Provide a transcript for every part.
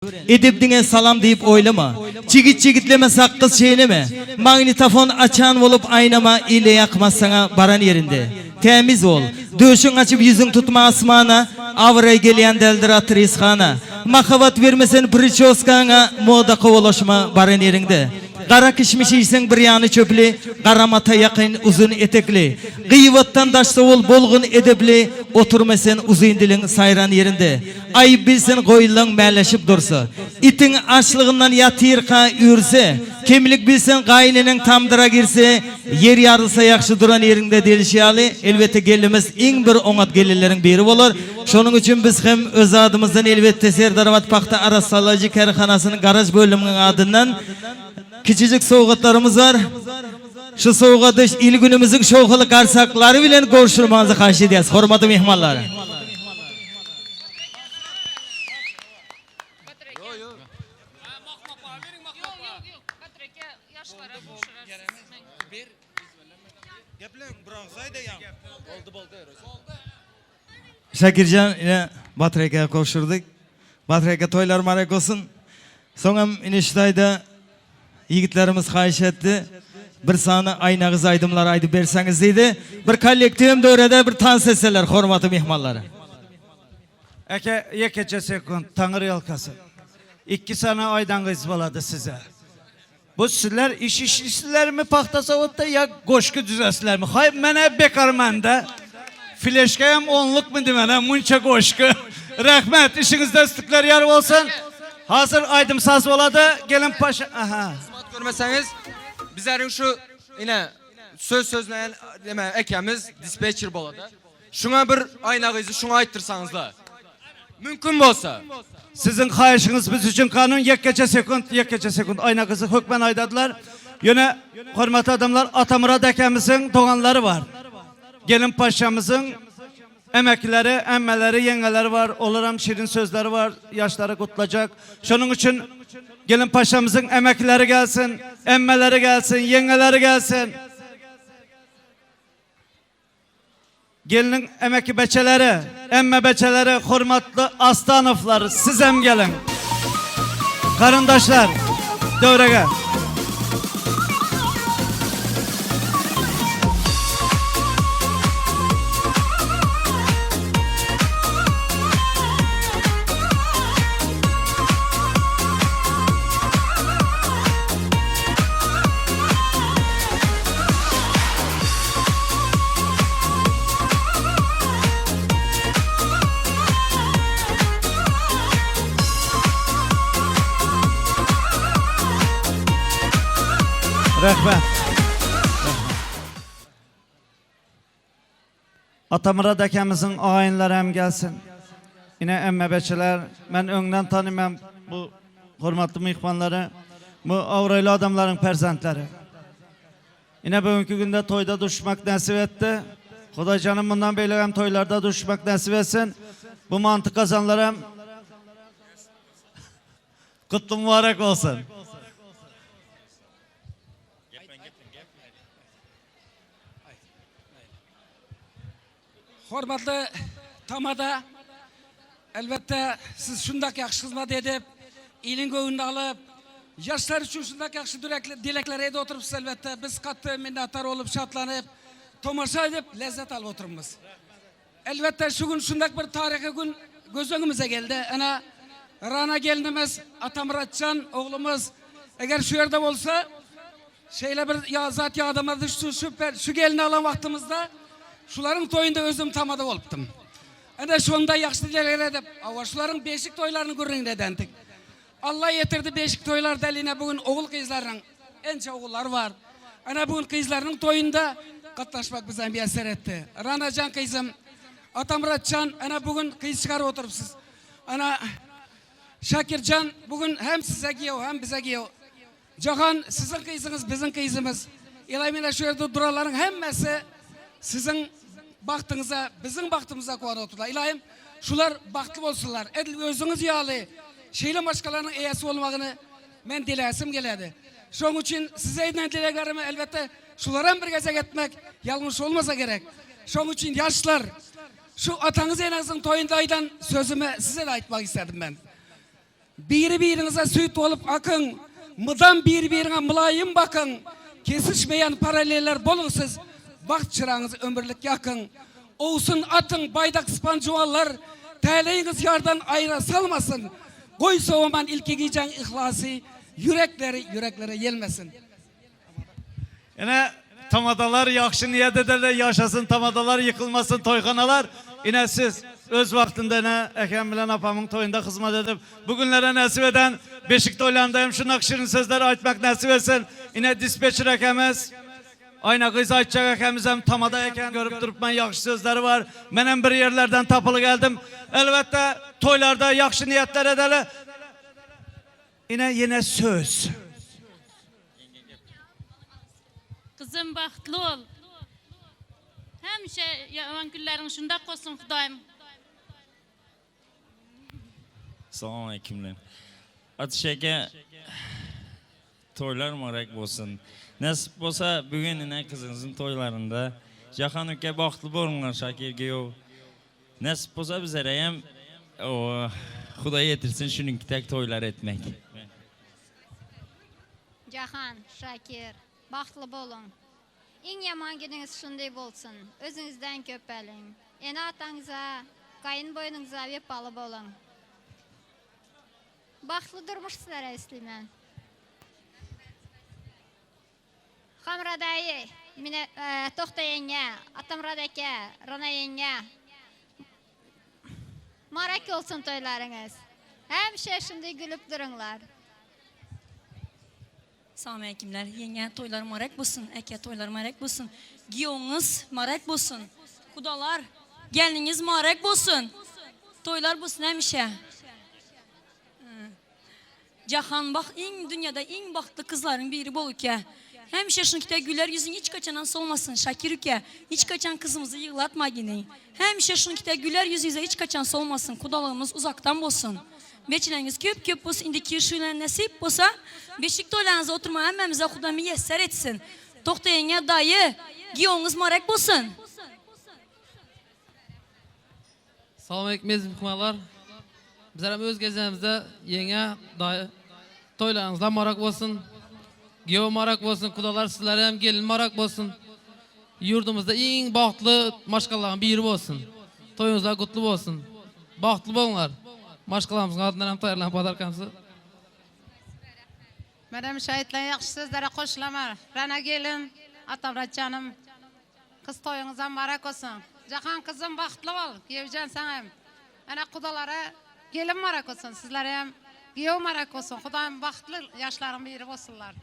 Edep diňe salam diýip oýlama. Çigit çigitleme sakgyz çeýneme. Magnitofon açan bolup aýnama ile ýakmaz saňa baran ýerinde. Tämiz bol. Döşüň açyp ýüzüň tutma asmana, abraý gelýän däldir atrishana. Mahabat berme sen priçoskaňa moda kowalaşma baran ýeriňde. Gara kişmiş iýseň bir ýany çöpli, gara mata ýakyn uzyn etekli. Gyýbatdan daşda bol bolgun edepli, oturma sen uzyn diliň saýran ýerinde. Aýyp bilsin goýunlaň mäleşip dursa. Itiň açlygyndan ýatyrka ürse, kemlik bilseň gaýyneneň tamdyra girse, ýer ýarylsa ýagşy duran ýeriňde diýlişi ýaly, elbetde gelnimiz iň bir oňat gelinleriň biri bolar. Şonuň üçin biz hem öz adymyzdan elbetde Serdarabat pagta arassalaýjy kärhanasynyň garaž bölüminiň adyndan kiçijik sowgatlarymyz bar. Şu sowgady il-günümiziň şowhunly garsaklary bilen gowşurmagyňyzy haýyş edýäris, hormatly myhmanlar. Şakirjan ine Batyr aka gowşurdyk. Batyr aka toýlar mübarek bolsun. Soňam ine şu taýda ýigitlerimiz haýyş etdi. Bir sany Aýnagyz aýdymlary aýdyp berseňiz diýdi. Bir kollektiwem döreder bir tans etseler hormatly myhmanlar. Eke ýekeje sekunt Taňry ýalkasyn. Ikki sany aýdan gyz bolady size. Bu sizler iş işlisizlermi pagta zawodda ýa goşgy düzesizlermi? Haý menä bekarmanda. Fleşkaýam onluk mindi menä munça goşgy. Rahmet işiňizde üstükler ýar bolsun. Hazir aýdym saz bolady gelin paşa aha. Hyzmat görmeseňiz bizleriň şu ine söz sözleýän neme ekemiz dispetçer bolady. Şuňa bir aýna gyzy şuňa aýtdyrsaňyzla. Mümkin bolsa. Siziň haýyşyňyz biz üçin kanun ýekeje sekunt ýekeje sekunt aýna gyzy hökman aýdadylar. Ýöne hormatly adamlar Atamyrat akemiziň doganlary bar. Gelin paşamyzyň emekileri, emmeleri, ýeňňeleri bar. Olaram şirin sözleri bar ýaşlary gutlajak. Şonuň üçin gelin paşamyzyň emekileri gelsin, emmeleri gelsin, ýeňňeleri gelsin. Gelniň emeki beçeleri, emme beçeleri, hormatly Astanowlar, sizem geliň. Garyndaşlar, döwrege. Rahmet. Atamyrat akemiziň agaýynlary hem gelsin. Ine emme beçeler, men öňden tanymam bu hormatly myhmanlary. Bu abraýly adamlaryň perzentleri. Ine bugünki günde toýda duşmak nesip etdi. Hudaý janym mundan beýläk hem toýlarda duşmak nesip etsin. Bu manty kazanlar hem kutly mübarek bolsun. Hormatly tamada, elbetde siz şundak ýagşy hyzmat edip, iliň göwnüni alyp, ýaşlar üçin şundak ýagşy dilekler edip oturypsyz elbetde biz gaty minnetdar bolup şatlanyp, tomaşa edip lezzet alyp oturmyz. Elbetde şu gün şundak bir taryhy gün göz öňümize geldi. Ene Rana gelnimiz Atamyratjan oglumyz eger şu ýerde bolsa Şeýle bir zat ýadyma düşdi, şu şu gelni alan wagtymyzda şularyň toýunda özüm tamada bolupdym. Ine şonda ýagşy dilegler edip, hawa şularyň beşik toýlaryny gürrüňini edendik. Alla ýetirdi beşik toýlar däl ine bu gün ogul gyzlarynyň ençe ogullary bar. Ine bu gün gyzlarynyň toýunda gatnaşmak bize miýesser etdi. Ranajan gyzym, Atamyratjan ine bu gün gyz çykaryp oturypsyz. Ine Şakirjan bu gün hem size giýew hem bize giýew. Jahan siziň gyzyňyz biziň gyzymyz. Ylaýym ine şu ýerde duranlaryň hemmesi siziň bagtyňyza biziň bagtymyza guwanyp otyrlar. Ylaýym şular bagtly bolsunlar. Edil özüňiz ýaly şeýle maşgalanyň eýesi bolmagyny men diläsim gelýärdi. Şoň üçin size edýän dileglerimi elbetde şularam bir gezek etmek ýalňyş bolmasa gerek. Şoň üçin ýaşlar şu ataňyz eneňiziň toýunda aýdan sözümi size-de aýtmak isledim men. Biri-biriňize süýt bolup akyň, Mydam bir-biriňe mylaýym bakyň, Kesişmeýän paralleller boluň siz, Bagt çyraňyzy ömürlik ýakyň. Owsun atyň, baýdak sypan juwanlar, Täleýiňiz ýardan aýra salmasyn. Goý sowaman ilki gijäň yhlasy, Ýürekleri ýüreklere ýelmesin. Ine, tamadalar ýagşy niýet ederler, ýaşasyn tamadalar, ýykylmasyn toýhanalar. Ine, siz öz wagtynda ine, ähem bilen apamyň toýunda hyzmat edip, bu günlere nesip eden beşik toýlarynda hem şundak şirin sözleri aýtmak nesip etsin. Ine, dispetçer äkemiz, Aýna gyz aýtjak äkemizem tamada eken, görüp durupman ýagşy sözleri bar. Menem bir ýerlerden tapyly geldim. Elbetde, toýlarda ýagşy niýetler edeli. Ine, ýene söz. Gyzym bagtly bol. Hemişe ýaman günleriň şundak bolsun Hudaýym. Salam Atyş eke toýlar mübarek bolsun. Nesip bolsa bugün ine kyzyňyzyň toýlarynda Jahan uke bagtly boluňlar Şakir giýew. Nesip bolsa bizereyem Hudaý ýetirsin şunuňki tek toýlar etmek. Jahan, Şakir, bagtly boluň. Iň ýaman günüňiz şunday bolsun. Özüňizden köpeliň. Ene-ataňyza, gaýyn-boýnuňyza wepaly boluň. Bagtly durmuş sizlere isleýmen. Hamra daýy, mine Togta ýeňňe, Atamyrat eke, Rana ýeňňe. Mübarek bolsun toýlaryňyz. Hemişe şunday gülüp duruňlar. Salam aleykimler. Ýeňňe toýlar mübarek bolsun. Eke toýlar mübarek bolsun. Giýowyňyz mübarek bolsun. Gudalar gelniňiz mübarek bolsun. Toýlar bolsun hemişe. Jahan bak iň dünýada iň bagtly kyzlaryň biri bol uke. Hemişe şunkide güler ýüzüň hiç kaçanan solmasyn Şakir uke hiç kaçan kyzymyzy ýyglatma gini. Hemişe şunkide güler ýüzüňize hiç kaçan solmasyn kudalygymyz uzakdan bolsun. Beçileňiz köp köp bolsun indiki ýyl nesip bolsa beşik toýlaryňyzda oturmagy hemmämize Huda miýesser etsin. Togta ýeňňe daýy giýowyňyz marek bolsun. Salam aleýkum eziz myhmanlar. Bizlerem öz gezegimizde ýeňňe, daýy toýlaryňyzlar marak bolsun. Giýew marak bolsun, kudalar sizlere hem gelin marak bolsun. Ýurdumyzda iň bagtly maşgalalaryň biri bolsun. Toýuňyzlar gutly bolsun. Bagtly boluňlar. Maşgalamyzyň adyndan hem taýýarlan podarkamyzy. Menem şu aýdylan ýagşy sözlere goşulamar. Rana gelin, Atamyrat janym, kyz toýuňyzam mübarek bolsun. Jahan kyzym bagtly bol, giýewjan saňa hem. Ene gudalara gelin mübarek bolsun, sizlere hem giýew mübarek bolsun. Hudaýym bagtly ýaşlaryň biri bolsunlar.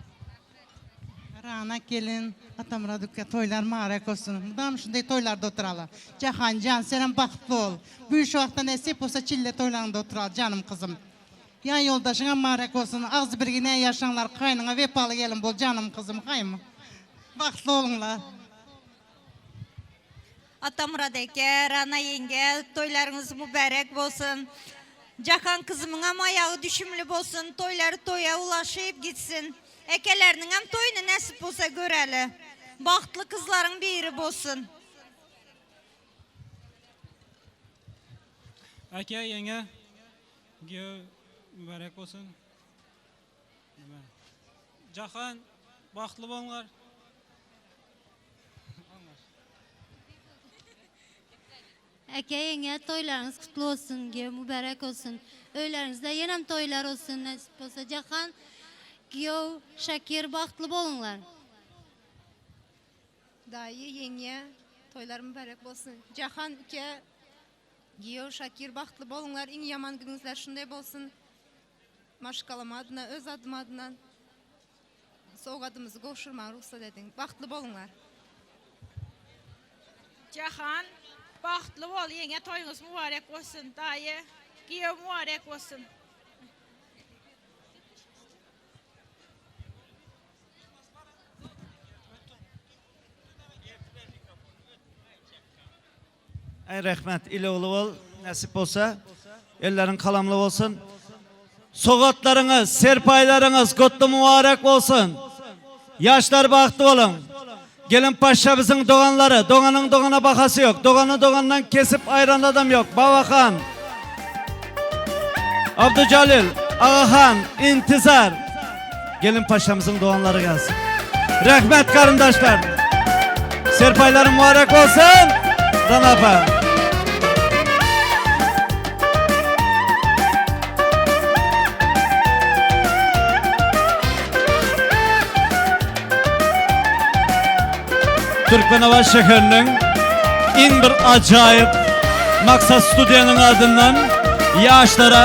Rana gelin, Atamyrat uka toýlar mübarek bolsun. Mydam şunday toýlarda oturaly. Jahanjan senem bagtly bol. Bu şu wagtda nesip bolsa çille toýlaryňda oturaly janym kyzym. Ýan ýoldaşyňam mübarek bolsun agzybirgine ýaşaňlar kaýnyňa wepaly gelin bol janym gyzym haýym bagtly boluňlar. Atamyrat eke, Rana ýeňňe toýlaryňyz mübärek bolsun. Jahan kyzymyňam aýagy düşümli bolsun, toýlary toýa ulaşyp gitsin. Ekeleriniňem toýuny nesip bolsa göreli. Bagtly kyzlaryň biri bolsun. Eke, ýeňňe Giýew mübärek bolsun. Neme? Jahan bagtly boluňlar. Eke ýeňňe toýlaryňyz gutly bolsun, giýew mübärek bolsun. Öýleriňizde ýenem toýlar bolsun nesip bolsa. Jahan giýew Şakir bagtly boluňlar. Daýy ýeňňe toýlar mübärek bolsun. Jahan uke Giýew Şakir bagtly boluňlar iň ýaman günüňizler şunday bolsun maşgalam adyna öz adym adyndan sowgadymyzy gowşurmaga rugsat ediň bagtly boluňlar. Jahan bagtly bol ýeňňe toýuňyz mübarek bolsun daýy giýew mübarek bolsun. Aý rehmet il ogly bol nesip bolsa elleriň kalamly bolsun. Sowgatlaryňyz, serpaýlaryňyz gutly mübarek bolsun. Ýaşlar bagtly boluň. Gelin paşşa biziň doganlary, doganyň dogana bahasy ýok. Dogany dogandan kesip aýran adam ýok. Babahan. Abdujalil. Agahan, Intizar. Gelin paşamyzyň doganlary gelsin. Rahmet garyndaşlar. Serpaýlaryň mübarek bolsun. Rana apa. Türkmenabat şäheriniň iň bir ajaýyp Maksat studiýanyň adyndan ýaşlara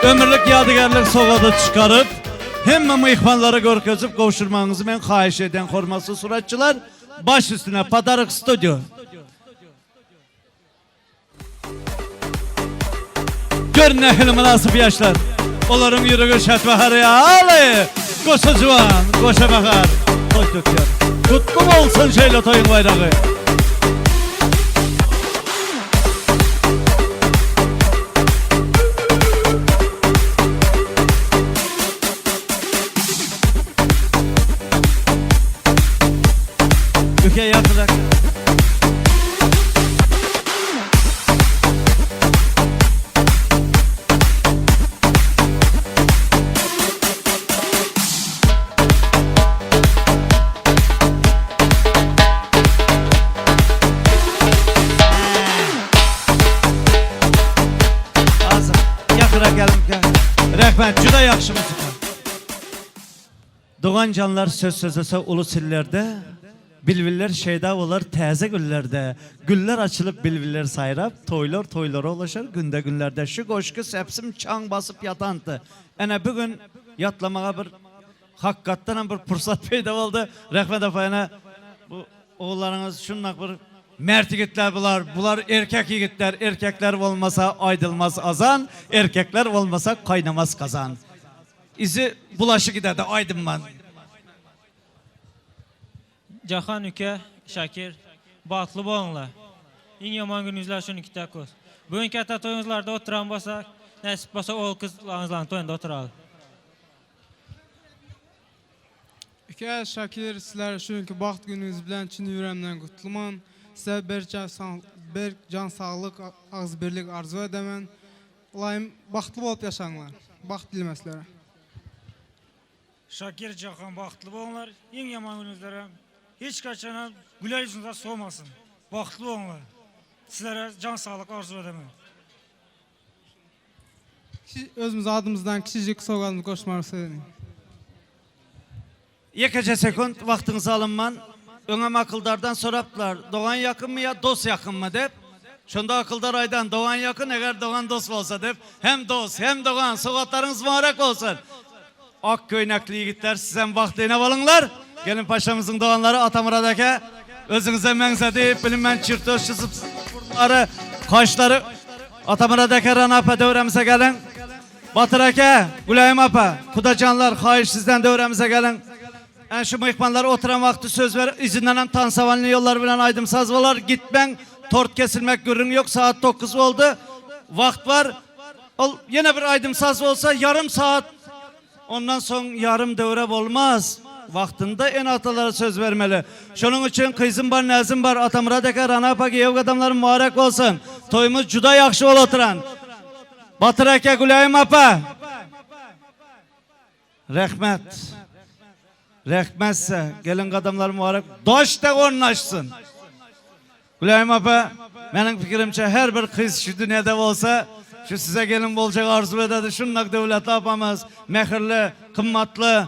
ömürlik ýadygärlik sowgady çykaryp, hemme myhmanlara görkezip gowşurmagyňyzy men haýyş edýän hormatly suratçylar, baş üstüne Podarok studio. Gör nähili mynasyp ýaşlar. Olaryň ýüregi şat bahar ýaly. Goşa juwan, goşa bahar toý tutýar. Gutly bolsun şeýle toýuň baýragy. Ülke ýatyrak. Ýakyrak gelin. Rehmet, juda ýagşy muzika. Dogan janlar söz sözlese uly sillerde, Bilbiller şeýda bolar täze güllerde. Güller açylyp bilbiller saýrap, Toýlar toýlara ulaşar günde günlerde. Şu goşgy sepsim çaň basyp ýatandy. Ene bu gün ýatlamaga bir hakykatdanam bir pursat peýda boldy. Rehmet apa ene bu ogullaryňyz şundak bir mert ýigitler bular. Bular erkek ýigitler. Erkekler bolmasa aýdylmaz azan, erkekler bolmasa kaýnamaz kazan. Izi bulaşy giderdi aýdymman. Jahan üke, Şakir, bagtly boluňlar. Iň ýaman günüňizler şunuňki dek bolsun. Bu günki ata toýuňyzlarda oturan bolsak, nesip bolsa ogul kyzlaryňyzlaryň toýunda oturaly. Üke, Şakir, sizleri şu günki bagt günüňiz bilen çyn ýüregimden gutlaman. Size berk jan saglyk, agzybirlik arzuw edemen. Ylaýym bagtly bolup ýaşaňlar. Bagt dilemen sizlere. Şakir Jahan bagtly boluňlar. Iň ýaman günüňizlerem hiç haçanam güler ýüzüňiz solmasyn. Bagtly boluňlar. Sizlere jan saglyk arzuw edemen. Özümiz adymyzdan kiçijik sowgadymyzy goşmagy isledim. Ýekeje sekunt wagtyňyzy alynman, öňem akyldardan sorapdylar, dogan ýakynmy ýa dos ýakynmy dep. Şonda akyldar aýdan, dogan ýakyn, eger dogan dos bolsa dep. Hem dos, hem dogan, sowgatlaryňyz mübarek bolsun. Ak köýnekli ýigitler sizem wagt enep alyňlar. Gelin paşamyzyň doganlary Atamyrat eke özüňize meňzedip bilinmän çirtöz çyzyp burunlary, kaşlary Atamyrat eke Rana apa döwrämize geliň. Batyr eke, Güläýim apa, Kudajanlar, haýyş sizden döwrämize geliň. Än şu myhmanlar oturan wagty söz ber, yzyndanam tansowanly ýollar bilen aýdym-saz bolar. Gitmäň, tort kesilmek gürrüň ýok, sagat dokuz boldy. Wagt bar. Ol ýene bir aýdym-saz bolsa ýarym sagat, ondan soň ýarym döwre bolmaz. Wagtynda ene-atalara söz bermeli. Şonuň üçin kyzym bar, näzim bar, Atamyrat eke, Rana apa, giýew gadamlarym mübarek bolsun. Toýumyz juda ýagşy bolup oturan. Batyr eke Güläýim apa. Rehmet. Rehmet size. Gelin gadamlar mübarek. Daş dek ornaşsyn. Güläýim apa, meniň pikirimçe her bir gyz şu dünýede bolsa, şu size gelin boljak arzuw ededi. Şundak döwletli apamyz, mähirli, gymmatly.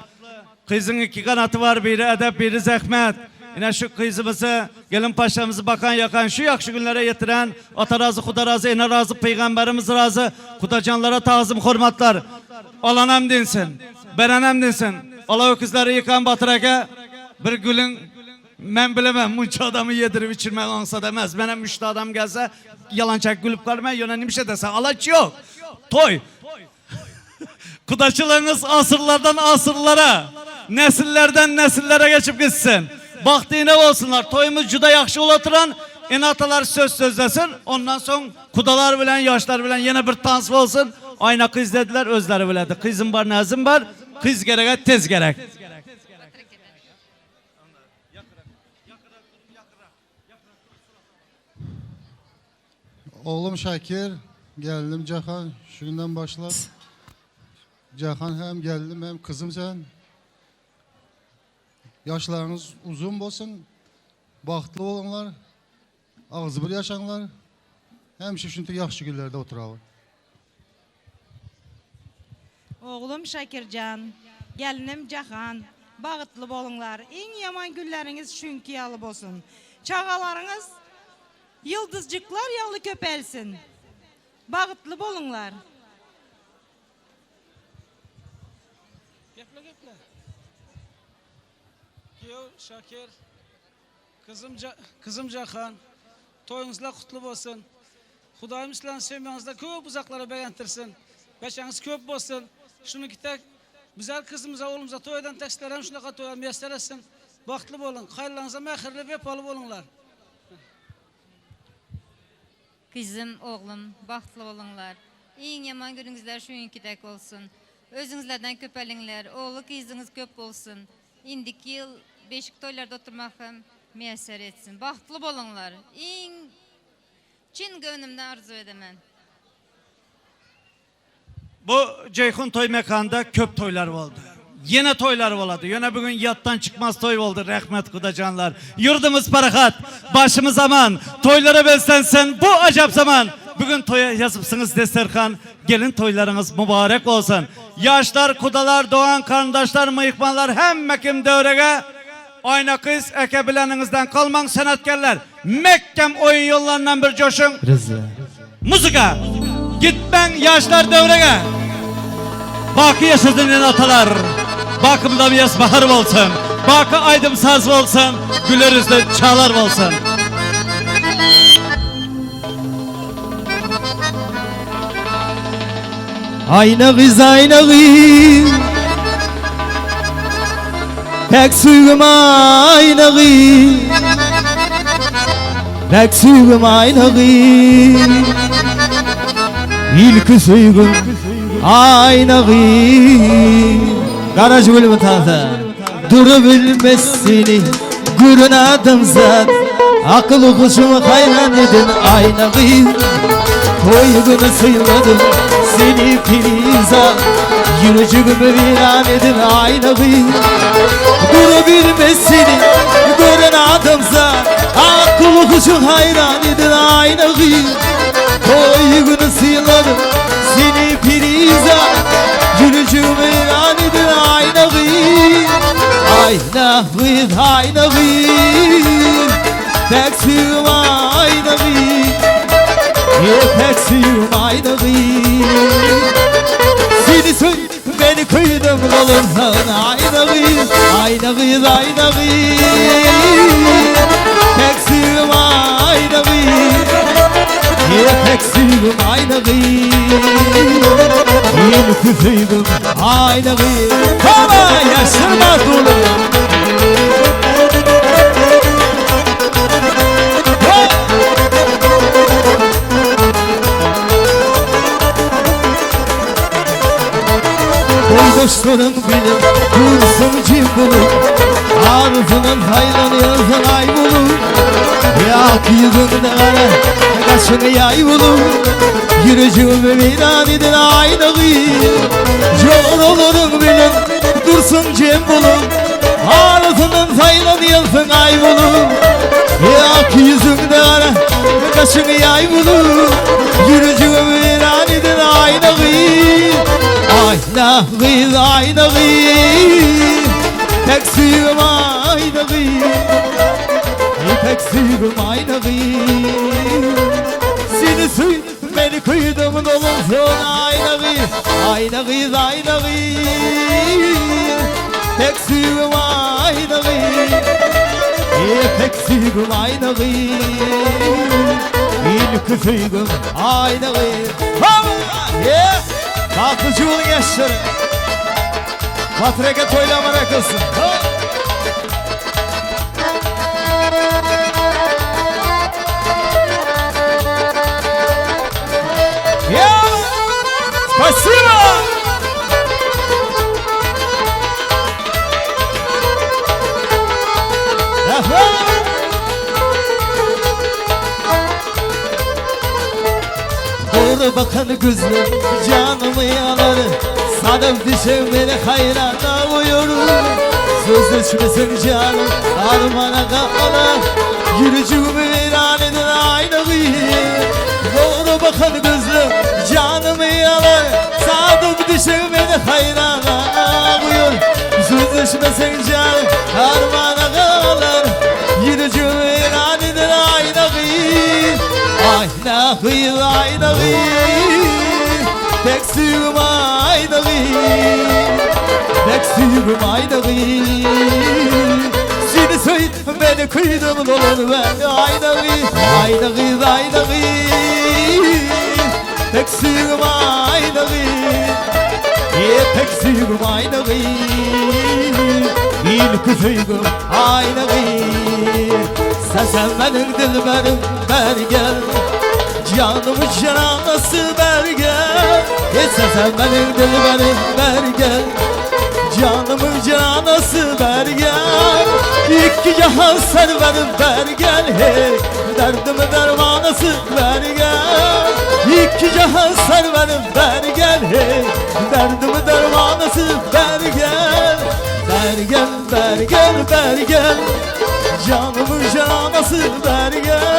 Gyzyň iki ganaty bar, biri edep, biri zähmet. Ine şu gyzymyzy, gelin paşamyzy bakan ýakan, şu ýagşy günlere ýetiren Ata razy, Huda razy, ene razy, pygamberimiz razy, Hudajanlara tagzym hormatlar. Alanam dinsin, berenem dinsin. Ala öküzleri ýykan Batyr eke bir gülüň men bilemem munça adamy ýedirip içirmek aňsat emes. Menem üçte adam gelse ýalan çekip gülüp galman, ýöne nimişe dese alaç ýok. Toý. Kudaçylygyňyz asyrlardan asyrlara, nesillerden nesillere geçip gitsin. Bagtly ene bolsunlar. Toýumyz juda ýagşy bolup oturan. Ene-atalar söz sözlesin. Ondan soň kudalar bilen, ýaşlar bilen ýene bir tans bolsun. Aýna gyz dediler, özleri biledi. Gyzym bar, näzim bar. Gyz gerege tez gerek. Oglum Şakir, gelnim Jahan şu günden başlap. Jahan hem gelinim hem kızım sen. Yaşlarınız uzun bolsun. Bahtly boluňlar. Agzybir ýaşaňlar. Hemişe şunta ýagşy günlerde oturaly. Oglum Şakirjan, gelinim Jahan, bagytly boluňlar. Iň ýaman günleriňiz şuňki ýaly bolsun. Çagalaryňyz ýyldyzjyklar ýaly köpelsin. Bagytly boluňlar. Geple geple. Giýew Şakir, Kızım Kızım Jahan, toýuňyzlar kutly bolsun. Hudaýym sizleriň semýaňyzda köp uzaklara begentirsin. Beçäňiz köp bolsun. Şunuňki tek güzel kızymyza, oglumyza toý eden tek sizlerem şunaka toýa miýesser etsin. Bagtly boluň. Kaýynlaryňyza mähirli, wepaly boluňlar. Gyzym, oglum, bagtly boluňlar. Iň ýaman günüňizler şuňkidek bolsun. Özüňizlerden köpeliňler, ogly gyzyňyz köp bolsun. Indiki ýyl beşik toýlarda oturmak hem miýesser etsin. Bagtly boluňlar. Iň çyn göwnümden arzuw edemen. Bu Jeýhun toý mekanda köp toýlar boldy. Ýene toýlar bolady. Ýöne bu gün ýatdan çykmaz toý boldy. Rehmet gudajanlar. Ýurdumyz parahat, başymyz aman. Toýlara beslensin bu ajap zaman. Bu gün toýa ýazypsyňyz desterhan. Gelin toýlaryňyz mübarek bolsun. Ýaşlar, kudalar, dogan garyndaşlar, myhmanlar hemme kim döwrege. Aýna gyz eke bileniňizden galmaň senatkerler. Mekgem oýun ýollaryndan bir joşuň. Rıza. Muzyka! Gitmäň ýaşlar döwrege! Baky ýaşasyn ene-atalar! Baky mydam ýaz bahar bolsun! Baky aýdym-saz bolsun! Güler ýüzli çaglar bolsun! Aýna gyz, aýna gyz Päk söýgüm aýna gyz Päk söýgüm aýna gyz Ilki söýgüm aýna gyz Garajygül bu tansa Durubilmez seni Görün adamzat Akyl huşumy haýran eden aýna gyz Toý güni syladım seni perizat Ýürejigimi weýran eden aýna gyz Durubilmez seni gören adamzat Akyl huşuň haýran eden aýna gyz Toý güni syladım seni perizat Ýürejigimi weýran eden aýna gyz Aýna gyz, aýna gyz Päk söýgüm aýna gyz Päk söýgüm aýna gyz Seni söýdüm, meni köýdüm golumdan Aýna gyz, aýna gyz, aýna gyz Päk söýgüm aýna gyz Päk söýgüm aýna gyz Ilki söýgüm aýna gyz Hava ýaşyrma duly Boýdaşlaryň bilen dursun jim bolup Arzyňdan saýlanýarsyň aý bolup Ýak ýüzüňde gara gaşyňy ýaý bolup Ýürejigimi weýran eden aýna gyz Joralaryň bilen dursun jem bolup Arasyndan saýlanýarsyň aý bolup Ýak ýüzüňde gara gaşyňy ýaý bolup Ýürejigimi weýran eden aýna gyz Aýna gyz, aýna gyz Tek söýgüm aýna gyz Tek söýgüm aýna gyz Seni söýdüm Meni köýdüm dolunsun aýna gyz, aýna gyz, aýna gyz Pek söýgüm aýna gyz, pek söýgüm aýna gyz Ilki söýgüm aýna gyz Hawa! Bagtly jüwüň ýaşlar Batyr eke toýlamaň akylsyn Спасибо! Doğru bakan gözler canımı yanar. Sadyk dişiň meni haýrana goýar. Sözleşmeseň janym armana galar. Ýürejigimi weýran eden aýna gyz. Dogry bakan gözleň janymy alar. Sadyk dişiň meni haýrana goýar. Sözleşmeseň janym armana galar. Ýürejigimi weýran eden aýna gyz. Aýna gyz, aýna gyz. Tek söýgüm aýna gyz. Tek söýgüm aýna gyz. Seni söýdüm, meni köýdüm dolan ben. Aýna gyz, aýna gyz, aýna gyz. Tek söýgüm aýna gyz. Tek söýgüm aýna gyz. Ilki söýgüm aýna gyz. Sen sen meniň dilberim ber gel. Canımı cananası ber gel. Sen sen benim dilberim ber gel. Canımın cananası ber gel. İki cihan serverim ber gel. Hey, derdimi dermanası ber gel. İki cihan serverim ber gel. Hey, derdimi dermanası ber gel. Ber gel, ber gel, ber gel. Canımın cananası ber gel.